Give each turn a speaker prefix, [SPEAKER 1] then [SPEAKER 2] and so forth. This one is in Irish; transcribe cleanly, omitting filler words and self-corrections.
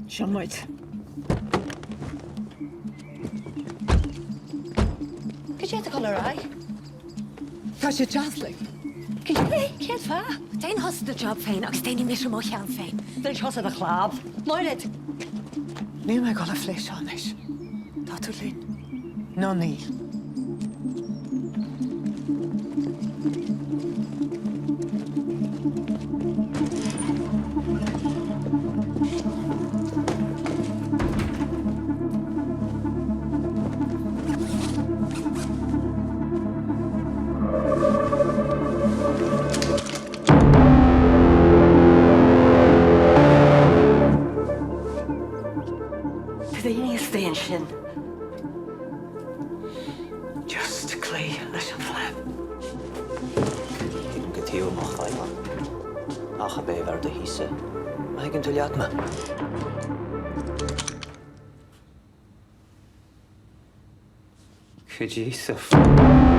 [SPEAKER 1] Sin muid.
[SPEAKER 2] Cad é atá ag dul ar aghaidh?
[SPEAKER 1] Tá sé deas linn.
[SPEAKER 2] Cad é? Cén fáth? Déan thusa do job féin agus déanfaidh mise mo cheann féin. Déan thusa do chlab. Máiréad!
[SPEAKER 1] Níl mé ag dul a phlé seo anois. Tá tú linn. Nó níl.
[SPEAKER 2] Tá daoine istigh ansin.
[SPEAKER 1] Just cloí leis an phlean.
[SPEAKER 3] Tuigim go taobh amach feidhme. Ach ab é bheir do thíosa? Má thuigeann tú leat mé. Go dtí sa.